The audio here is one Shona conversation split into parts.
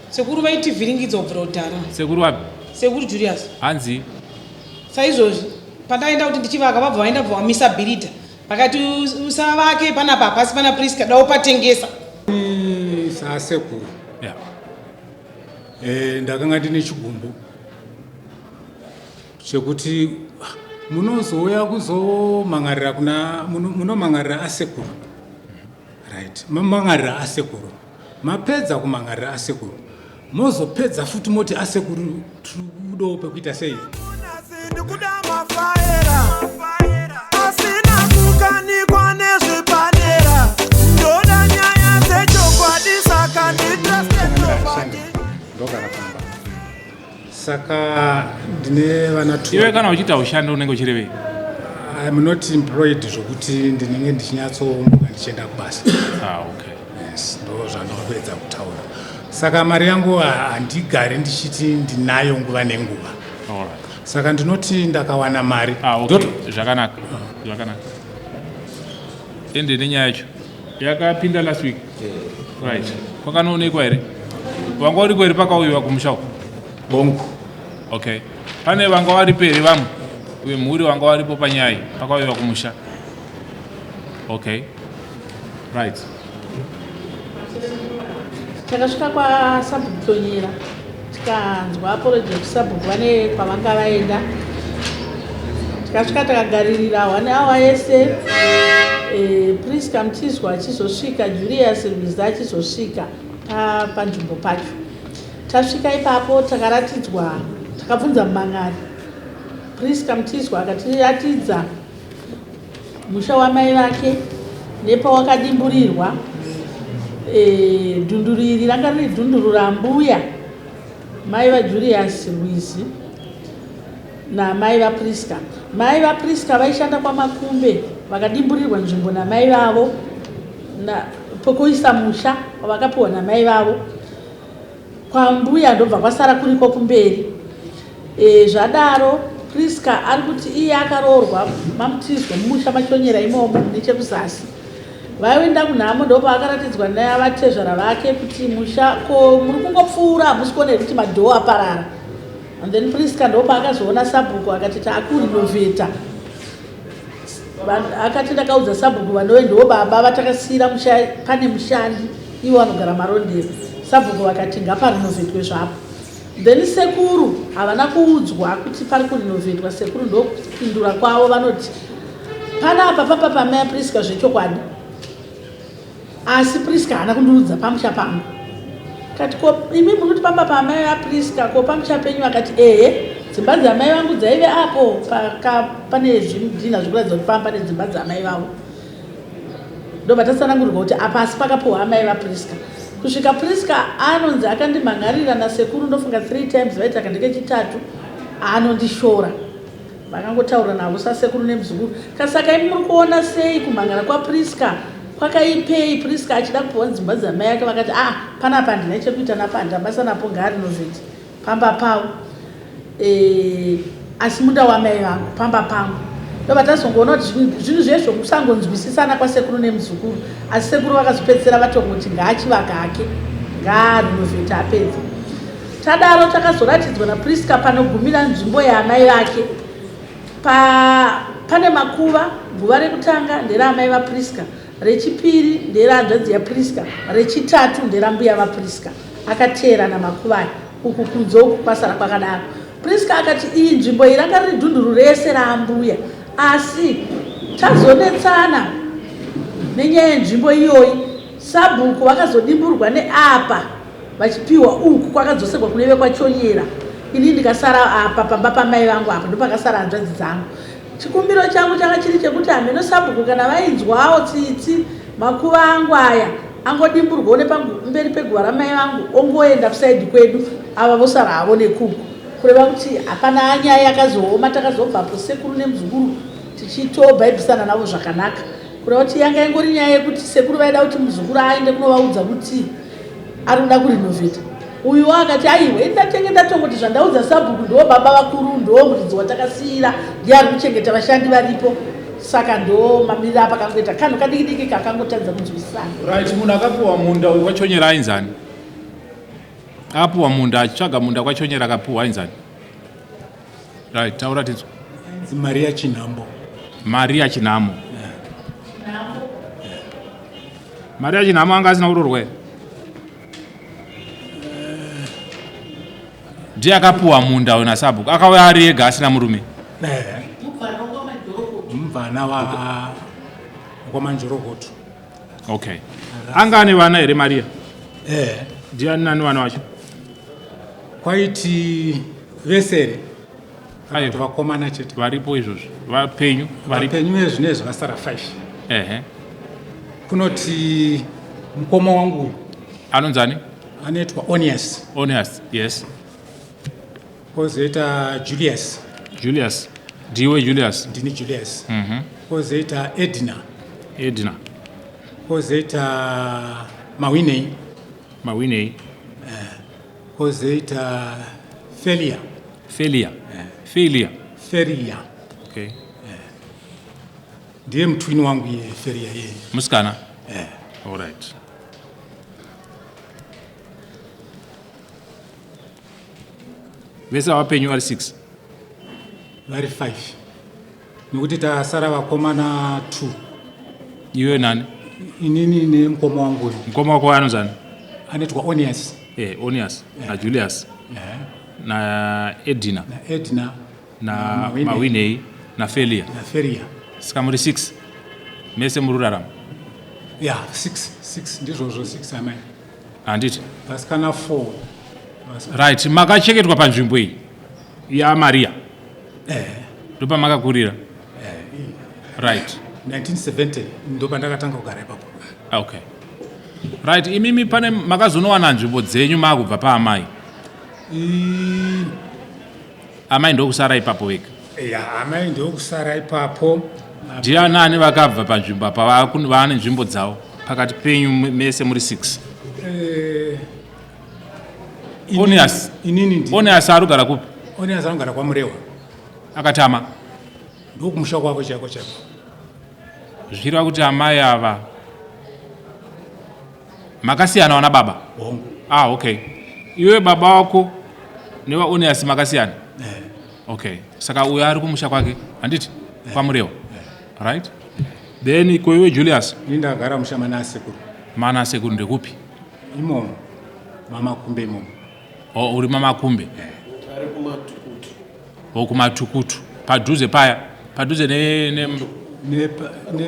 Sekuru vaitivhiringidza kubvira kudhara. Sekuru wapi? Sekuru Julius. Hanzi? Saizvozvi pandaenda kuti ndichivaka vabva vaenda bva vamisa bhiridha vakati usavake panapa hapasi pana Priska da upatengesa. Sasekuru. Yeah. Eh, ndakanga ndine chigumbu chekuti munozouya kuzomhan'arira kuna munomhan'arira asekuru. Right. Mamhan'arira asekuru. Mapedza kumhan'arira asekuru mozopedza futi moti asekuru tiri kudawo pekuita sei? Ndikuda mafaera asina kukanikwa nezvepadera ndoda nyaya dzechokwadi saka nditrust ndogara pamba saka ndine vana two. Iwe kana uchiita ushandi unenge uchirevei? I'm not employed zvokuti ndinenge ndichinyatsomuka ndichienda kubasa. Ah, okay. Yes, ndo zvandiri kuedza kutaura. Saka mari yangu handigari ndichiti ndinayo nguva nenguva. All right. Saka ndinoti ndakawana mari. Ah, okay. Zvakanaka. Zvakanaka. Ende nenyaya yacho. Yakapinda last week. Right. Kwakanoonekwa here? Wanga uriko here pakauyiwa kumusha uko? Bongo. Okay. Pane vanga varipo here vamwe vemhuri vanga varipo panyaya iyi pakauyiwa kumusha? Okay. Right. Takasvika kwasabhuku Tonyera tikanzwa apology yekusabhuku vane kwavanga vaenda. Tikasvika takagaririra one hour yese e, Priska Mtizwa achizosvika, Julius Rwiza achizosvika panzvimbo pacho. Tasvika ipapo takaratidzwa, takabvunza mumang'ari. Priska Mtizwa akatiratidza musha wamai vake nepawakadimburirwa. E, dhunduru iri ranga riri dhunduru rambuya mai vaJulius Rwizi namai vaPriska. Mai vaPriska vaishanda kwaMakumbe vakadimburirwa nzvimbo namai vavo na, pokuisa musha wavakapiwa namai vavo kwambuya ndobva kwasara kuriko kumberi. E, zvadaro Priska ari kuti iye akaroorwa maMutizwa mumusha maChonyera imomo nechekuzasi. Vaienda kunhamo ndopavakaratidzwa navatezvara vake kuti musha ko muri kungopfuura hamusi kuona here kuti madhoo aparara. And then Priska ndopaakazoona sabhuku akati taakurinovheta. Akati ndakaudza sabhuku vanove ndiwo baba vatakasiira musha pane mushandi ivo vanogara Marondera. Sabhuku vakati ngaparinovhetwe zvapo. Then sekuru havana kuudzwa kuti pari kurinovhetwa sekuru ndokupindura kwavo vanoti panapa papa pamai Priska zvechokwadi asi Priska haana kundiudza pamusha pangu. Kati ko imi muri kuti pamba pamai vaPriska ko pamusha penyu vakati ehe dzimba dzamai vangu dzaive apo paka pane zvidhina zvikuratidza kuti pamba pane dzimba dzamai vavo. Ndobva tatsanangurirwa kuti apa asi pakapiwa amai vaPriska. Kusvika Priska anonzi akandimhan'arira nasekuru ndofunga 3 times vaiti aka ndekechitatu anondishora. Vakangotaura navo sasekuru nemuzukuru. Kasaka imi muri kuona sei kumhan'ara kwaPriska kwakaipei Priska achida kupiwa dzimba dzamai ake vakati ah panapa handina chekuita napo handina basa napo ngaarinovheti pamba pavo e, asi munda wamai vangu pamba pangu ndobva tazongoona kuti zvinhu zviye zvokusangonzwisisana kwasekuru nemuzukuru asi sekuru vakazopedzisira vatongoti ngaachivaka hake ngaarinovheti apedza Tadaro takazoratidzwa naPrisca panogumira nzvimbo yaamai vake. Pa, pane makuva, guva rekutanga nderaamai vaPrisca, rechipiri nderahanzvadzi yaPrisca, rechitatu nderambuya vaPrisca. Akateerana makuva aya, uku kunze uku kwasara kwakadaro. Prisca akati iyi nzvimbo iyi ranga riri dhunduru rese raambuya, asi tazonetsana nenyaya yenzvimbo iyoyi, sabhuku vakazodimburwa neapa vachipiwa uku kwakadzoserwa kune vekwaChonyera ini ndikasara apa pamba pamai vangu apa ndopakasara hanzvadzi dzangu. Chikumbiro changu changa chiri chekuti hameno sabhuku kana vainzwawo tsitsi makuva angu aya angodimburwawo nepamberi peguva ramai vangu ongoenda kusaidhi kwedu ava vosara havo nekuku kureva kuti hapana nyaya yakazooma takazobvapo sekuru nemuzukuru tichitobhaibhisana navo zvakanaka kureva kuti yanga ingori nyaya yekuti sekuru vaida kuti muzukuru aende kunovaudza kuti ari kuda kurinovheta uyuwo akati aiwa ini ndatenge ndatongoti zvandaudza sabhuku ndiwo baba vakuru ndiwo muridzi watakasiira ndiye ari kuchengeta vashandi varipo saka ndo mamiriro apakangoita kanhu kadiki diki kakangotadza kunzwisisana right munhu akapiwa munda uyu wachonyera ainzani Akapuwa munda achitsvaga munda kwaChonyera akapuwa ainzani? Right, taura tinzwe. Maria Chinhambo. Maria Chinhamo. Maria Chinhamo anga asina kuroorwa here? Ndiye akapuwa munda uyu nasabhuku. Akauya ari ega asina murume. Eh. Mubvana wa kwaManjorokoto. Okay. Anga ane vana here Maria? Eh. Ndiani nani vana vacho? Kwaiti vese here? Aiwa. Vakomana chete. Varipo izvozvo. Vapenyu, varipo. Vapenyu vezvinezvi vasara 5. Ehe. Kunoti mukoma wangu uyu Anonzani? anoitwa Onias. Onias, yes. Kozoita Julius. Julius. Ndiwe Julius. Ndini Julius. Kozoita Edna. Edna. Kozoita Mawinei. Mawinei. Kozoita Felia. Felia. Failure. Feria. Okay. Ndiye mutwini wangu iye Feria iye. Musikana? Eh. All right. Vese vapenyu vari 6. Vari 5. Nekuti tasara vakomana 2. Iwe nani? Inini nemukoma wangu uyu. Mukoma wako anonzani? Anoitwa Onias. Eh, Onias na Julius. Na Edina. Na Edna. Na Mawinei na Felia. Na Feria. Saka muri 6. Mese muri kurarama. Ya, 6, 6 ndizvozvo 6 amai. Handiti? Vasikana 4. Right, makachengetwa panzvimbo iyi yaMaria. Eh. Ndopamakakurira. Eh. Right. 1970 ndopandakatanga kugara ipapo. Okay. Right, imimi pane makazonowana nzvimbo dzenyu makubva paamai. Amai ndokusara ipapo vega. Ya, amai ndokusara ipapo. Ndianani vakabva panzvimbo apa vaane nzvimbo dzavo pakati penyu mese muri 6? Eh, Onias. Inini ndi. Onias arugara kupi? Onias anogara kwaMurewa. Akatama. Ndokumusha kwavo chaiko chaiko. Zvichireva kuti amai ava makasiyana wana baba? Hongu. Ah, okay. Iwe baba wako nevaOnias makasiyana? Eh. Okay. Saka uyo ari kumusha kwake, handiti? KwaMurewa. Right? Then ko iwe Julius? Ini ndakagara musha mana sekuru. Mana sekuru ndekupi? Imomo. Mamakumbe imomo. Oh, uri Mamakumbe. Ari kuMatukutu. Oh, kuMatukutu. Padhuze paya. Padhuze ne ne ne, ne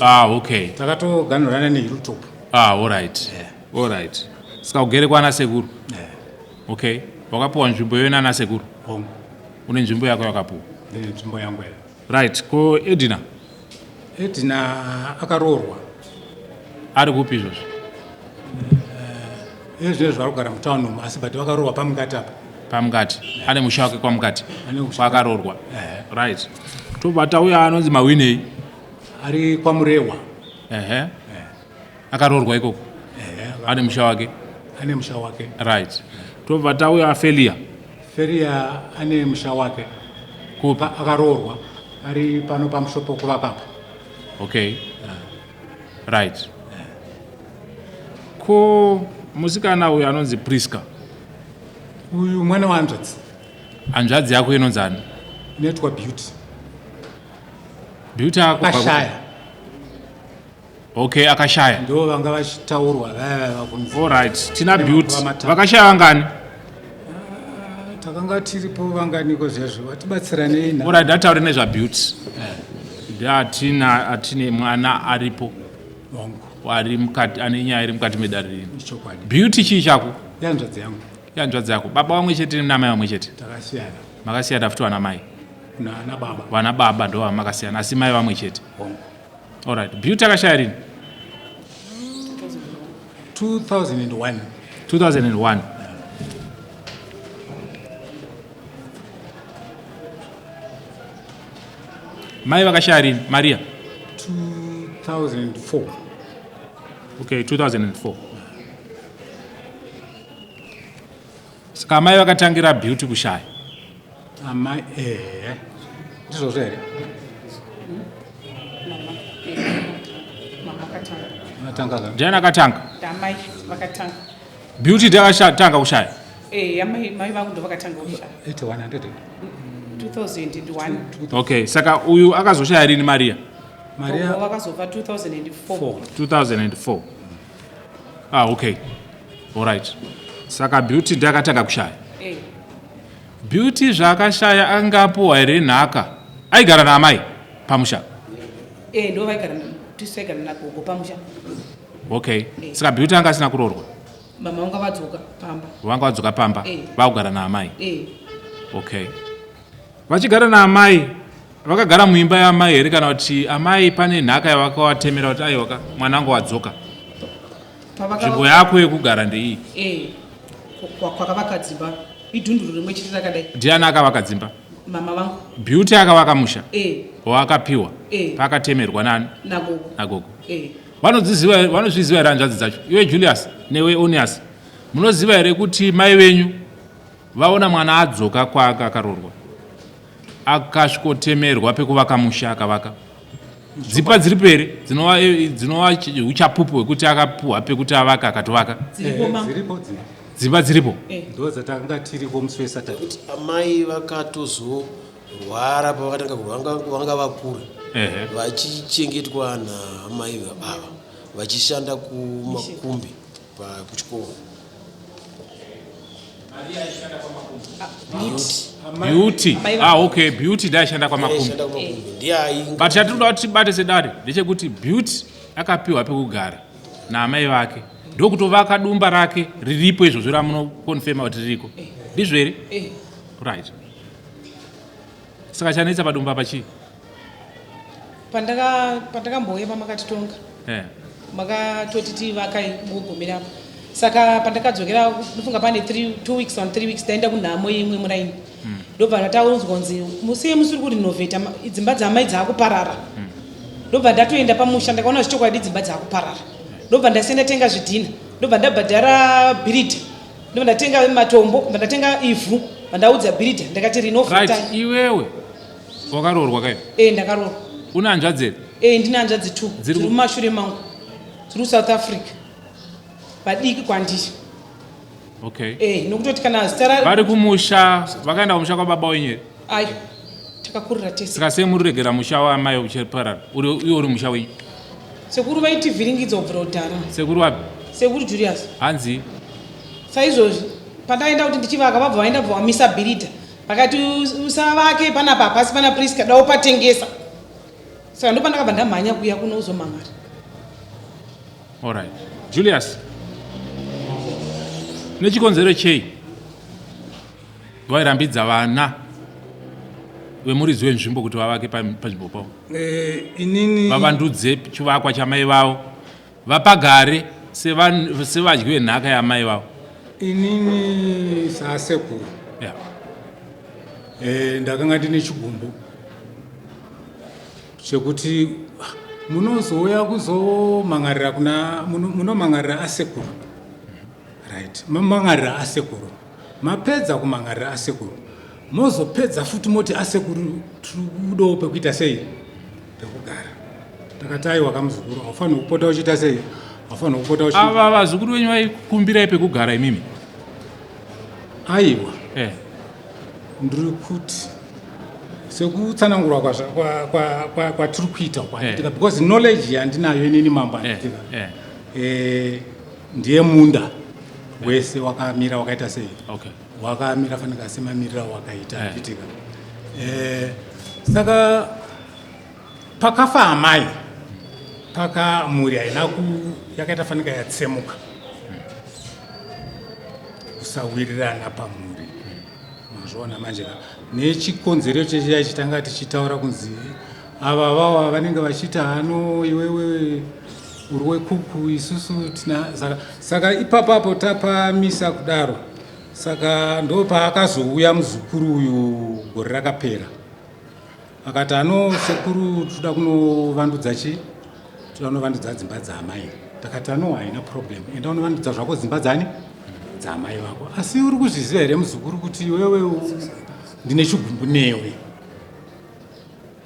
Ah, okay. Takatoganhurana neHilltop. Ah, all right. Yeah. All right. Saka ugere kwana sekuru. Yeah. Okay. Wakapuwa nzvimbo iwe nana sekuru? Hongu. Une nzvimbo yako yakapuwa? Ndine nzvimbo yangu ya. Right. Ko Edina? Edina akaroorwa. Ari kupi izvozvo? Eh, izvezvi vari kugara mutown umu asi but vakaroorwa pamukati apa. Pamukati. Ane musha wake kwamukati. Kwaakaroorwa. Eh. Right. Tobva tauya anonzi Mawinei. Ari kwaMurewa. Ehe. Akaroorwa ikoko. Ehe. Ane musha wake. Ane musha wake. Right. Tobva tauya Felia. Felia ane musha wake. Kupi? Akaroorwa ari pano pamusha pokuvakapo. Okay. Right. Ko musikana uyu anonzi Priska? Uyu mwana wahanzvadzi. Hanzvadzi yako inonzi ani? Inoitwa Beauty. Beauty ako akashaya. Okay, akashaya. Ndo vanga vachitaurwa vaya vaya vakunzi. All right, tina Beauty. Vakashaya vangani? Takanga tiripo vanganiko zvezvo vatibatsiranei na. All right, ndataure nezva Beauty. Ndatina atine mwana aripo. Hongu. Ari mukati ane nyaya iri mukati medare rino. Ichokwadi. Beauty chii chako? Yanzvadzi yangu. Yanzvadzi yako. Baba vamwe chete namai vamwe chete. Takasiyana. Makasiyana futi vana mai. Nana baba. Vana baba ndo vamakasiyana asi mai vamwe chete. Hongu. All right. Beauty akashaya rini? 2001. 2001. Mai vakashaya rini? Maria. 2004. Okay, 2004. Saka amai vakatangira Beauty kushaya. Amai eh. Ndizvozvo here? Mama vakatanga. Vakatanga ka? Ndiani akatanga? Ndamai vakatanga. Beauty takatanga kushaya. Eh, amai mai vangu ndovakatanga kushaya. 81 handiti? 2001. Okay, saka uyu akazoshaya rini Maria? Maria vakazofa 2004. 2004. Ah, okay. All right. Saka Beauty ndakatanga kushaya. Eh. Beauty zvaakashaya angapuwa here nhaka? Aigara naamai pamusha. Eh, ndo vaigara tisu taigara nagogo pamusha. Okay. Saka Beauty anga asina kuroorwa. Mama vanga vadzoka pamba. Vanga vadzoka pamba. Eh. Vakugara naamai. Eh. Okay. Vachigara naamai vakagara muimba yaamai here kana kuti amai pane nhaka yavakawatemera kuti aiwa mwana wangu wadzoka. Pavaka Nzvimbo yako yekugara ndeiyi. Eh. Kwakavaka dzimba. Idhunduru rimwe chete rakadai. Ndiani akavaka dzimba? Mama vangu. Beauty akavaka musha. Eh. Waakapiwa. Eh. Paakatemerwa nani? Nagogo. Nagogo. Eh. Vanodziziva vanozviziva here hanzvadzi dzacho? Iwe Julius newe Onias. Munoziva here kuti mai venyu vaona mwana adzoka kwaanga akaroorwa? Akasvikotemerwa pekuvaka musha akavaka. Dzimba dziripo here dzinova dzinova uchapupu hwekuti akapuhwa pekuti avaka akatovaka? Dziripo mama. Dziripo dziripo. Dzimba dziripo. Ndo dzatanga tiriko musi weSaturday. Kuti amai vakatozorwara pavakatanga kurwara vanga vakura Ehe. vachichengetwa naamai ava vachishanda kumakumbi kuchikoro. Beauty. Ah, okay, Beauty ndaishanda kwamakumbi. Aishanda kumakumbi ndiye ainga But chatinoda kuti tibate sedare ndechekuti Beauty akapiwa pekugara naamai vake ndokutovaka dumba rake riripo izvozvo ramunokonfema kuti ririko. Ndizvo here? Eh. Right. Saka chanetsa padumba apa chii? Pandaka pandakambouya pamakatitonga. Eh. Makatoti tivakai mugomera apo. Saka pandakadzokera ndofunga pane 3 2 weeks on 3 weeks ndaenda kunhamo imwe muraini. Ndobva ndataunzwa kunzi musiye musiri kurinovheta dzimba dzamai dzaakuparara. Ndobva ndatoenda pamusha ndakaona zvichokwadi dzimba dzaakuparara. Ndobva ndasiya ndatenga zvidhina. Ndobva ndabhadhara bhiridha. Ndobva ndatenga matombo, ndobva ndatenga ivhu, vandaudza bhiridha ndakati rinovheta. Right, iwewe wakaroorwa kai? Eh, ndakaroorwa. Una hanzvadzi here? Eh, ndine hanzvadzi 2 Dziri dziri mumashure mangu. Dziri kuSouth Africa. Vadiki kwandiri. Okay. Eh, nokutoti kana zita ra Vari kumusha, vakaenda kumusha kwababa wenyu here? Ayo. Takakurira tese. Saka sei muri regera musha waamai uchiparara? Uri iwe uri musha wenyu. Sekuru vaitivhiringidza kubvira kudhara. Sekuru wapi? Sekuru Julius. Hanzi Saizvozvi pandaenda kuti ndichivaka vabva vaenda bva vamisa bhiridha. Vakati usavake panapa hapasi pana Priska dawo patengesa. Saka ndopandakabva ndamhanya kuuya kuno kuzomhan'ara. All right. Julius. Nechikonzero chei wairambidza vana vemuridzi wenzvimbo kuti vavake panzvimbo pavo? Eh, inini Vavandudze chivakwa chamai vavo vapagare sevadyi venhaka yamai vavo. Inini sasekuru. Yeah. Eh, ndakanga ndine chigumbu chekuti munozouya kuzomhan'arira kuna munomhan'arira asekuru. Right. Mamhan'arira asekuru. Mapedza kumhan'arira asekuru. Mozopedza futi moti asekuru tiri kudawo pekuita sei? Pekugara. Takati aiwa kamuzukuru haufaniri kupota uchiita sei? Haufaniri kupota uchi Ava vazukuru venyu vaikumbirai pekugara imimi? Aiwa. Eh. Ndiri kuti sekutsanangurwa kwatiri kuita kwanditika because knowledge yandinayo inini mambo anditika. Ndiye munda wese wakamira wakaita sei? Okay. Wakamira fanika semamirira wakaita anditika. Saka pakafa amai paka mhuri haina ku yakaita fanika yatsemuka. Kusawirirana pamhuri. Mazviona manje ka nechikonzero chechiya chitanga tichitaura kunzi ava vawa vanenge vachiti hano iwewe uri wekuku isusu tina saka ipapapo tapamisa kudaro. Saka ndo paakazouya muzukuru uyu gore rakapera akati ano sekuru toda kunovandudza chi toda kunovandudza dzimba dzaamai. Takati ano haina problem, enda unovandudza zvako dzimba dzani dzaamai vako. Asi uri kuzviziva here muzukuru kuti iwewe ndine chigumbu newe?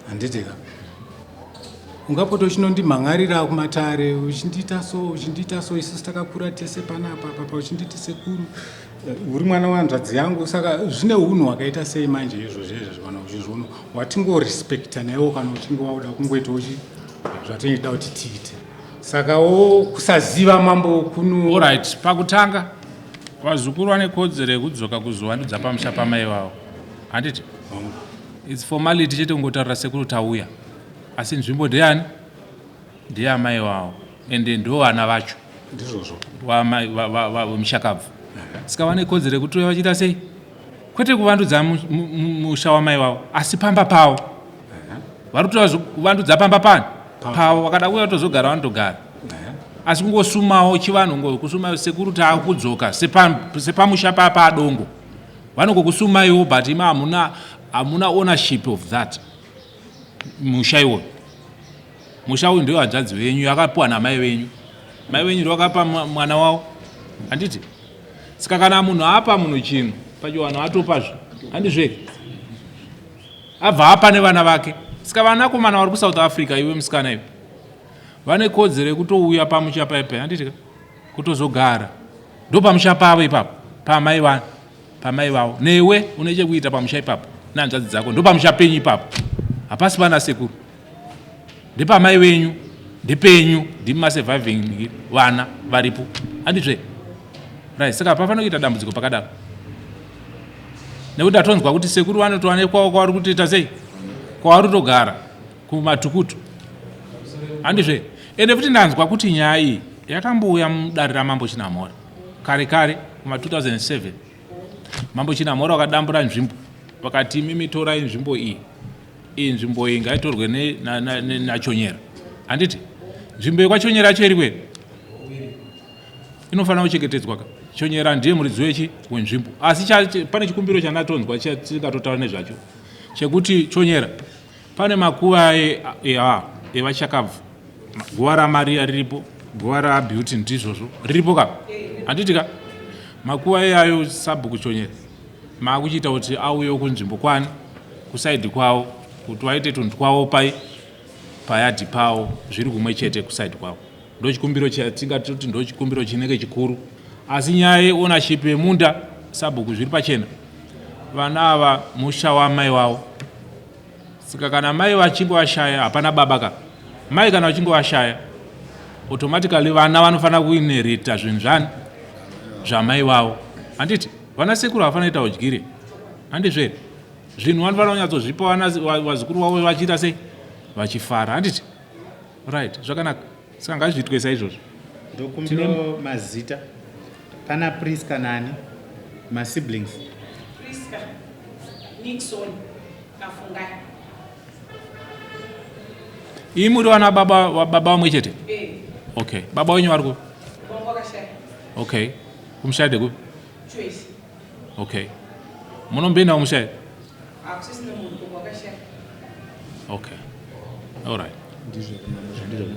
Handiti ka? Ungapota uchinondimhan'arira kumatare uchindiita so, uchindiita so, isusu takakura tese panapa papa, uchinditi sekuru, uri mwana wanzvadzi yangu. Saka zvine unhu hwakaita sei manje izvozvo izvozvo kana uchizviona watingorespekta naiwo kana uchinge wauda kungoitawo zvatinoda kuti tiite. Sakawo kusaziva mambo kuno. Alright, pakutanga vazukuru vane kodzero yekudzoka kuzovandudza pamusha pamai vavo, handiti? Its formality chete kungotaurira sekuru tauya, asi nzvimbo ndeyani? Ndeyamai vavo, ende ndo vana vacho. Ndizvozvo. Vemushakabvu. Saka vane kodzero yekutouya vachiita sei? Kwete kuvandudza musha wamai vavo, asi pamba pavo. Vari kuvandudza pamba pani pavo, vakada kuuya kutozogara vanotogara, asi kungosumawo chivanhu, ngo kusuma sekuru taakudzoka sepamusha paadongo, vanongokusumaiwo, but ima hamuna ownership of that musha iwoyo. Musha uyu ndewe hanzvadzi venyu, yakapiwa namai venyu. Mai venyu ndo vakapa mwana wavo, handiti? Saka kana munhu apa munhu chinhu pachivanhu, atopazve, handizve? Abva apa nevana vake. Saka vanakomana vari kuSouth Africa, iwe musikana iwe, vane kodzero yekutouya pamusha paipai, handiti ka? Kutozogara ndo pamusha pavo ipapo, pamai vani, pamai vavo. Newe une chekuita pamusha ipapo nehanzvadzi dzako, ndo pamusha penyu ipapo. Hapasi pana sekuru, ndepamai venyu, ndepenyu, ndimi masurviving vana varipo, handizve? Right, saka hapafanira kuita dambudziko pakadaro, nekuti atonzwa kuti sekuru vanotova nekwavo kwavari kutoita sei, kwavari kutogara kumatukutu, handizve? Ende futi ndanzwa kuti nyaya iyi yakambouya mudare raMambo Chinamhora kare kare kuma 2007. Mambo Chinamhora vakadambura nzvimbo, vakati, "Imimi torai nzvimbo iyi, iyi nzvimbo iyi ngaitorwe naChonyera." Handiti nzvimbo yekwachonyera yacho iri kweri inofanira kuchengetedzwa ka? Chonyera ndiye muridzi wechi wenzvimbo, asi pane chikumbiro chandatonzwa chatingatotaura nezvacho chekuti Chonyera pane makuva evachakabvu. Guva raMaria riripo, guva raBeauty ndizvozvo riripo ka, handiti ka? Makuva iyayo, sabhuku Chonyera, maakuchiita kuti auyewo kunzvimbo kwani, kuside kwavo, kuti vaite tunhu twavo pai payadhi pavo, zviri kumwe chete kuside kwavo. Ndochikumbiro chatingatoti ndochikumbiro chinenge chikuru, asi nyaya yeownership yemunda, sabhuku, zviri pachena, vana ava musha wamai wavo. Saka kana mai vachinge vashaya, hapana baba ka, mai kana vachinge vashaya, automatically vana vanofanira kuinherita zvinhu zvani? Zvamai vavo, handiti? Vana sekuru havafanira kuita udyire, handizve? Zvinhu vanofanira kunyatsozvipa vana vazukuru vavo vachiita sei? Vachifara, handiti? Right, zvakanaka. Saka ngazviitwe saizvozvo. Ndokumbira mazita. Pana Priska nani masiblings? Priska, Nixon naFungai. Ii, muri vana baba baba vamwe chete? Eh. Okay, baba wenyu vari kupi? Bongo akashaya. Okay, kumushaide kupi? Choice. Okay, munomboendawo mushaide? Hakusisina munhu, bongo akashaya. Okay, alright,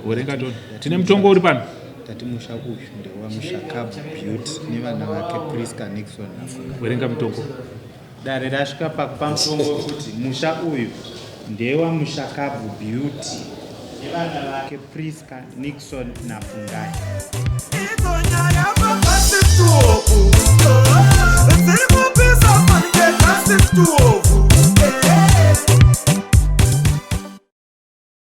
werenga toni, tine mutongo uri pano. Tati musha uyu ndewamushakabvu Beauty nevana vake Priska, Nixon naFunga. Werenga mutongo. Dare rasvika pakupa mutongo wekuti musha uyu ndewamushakabvu Beauty nevana vake Priska, Nixon naFungai. Idzo nyaya mabhasi tuovu dziri kupisa fanike gasi tuovu.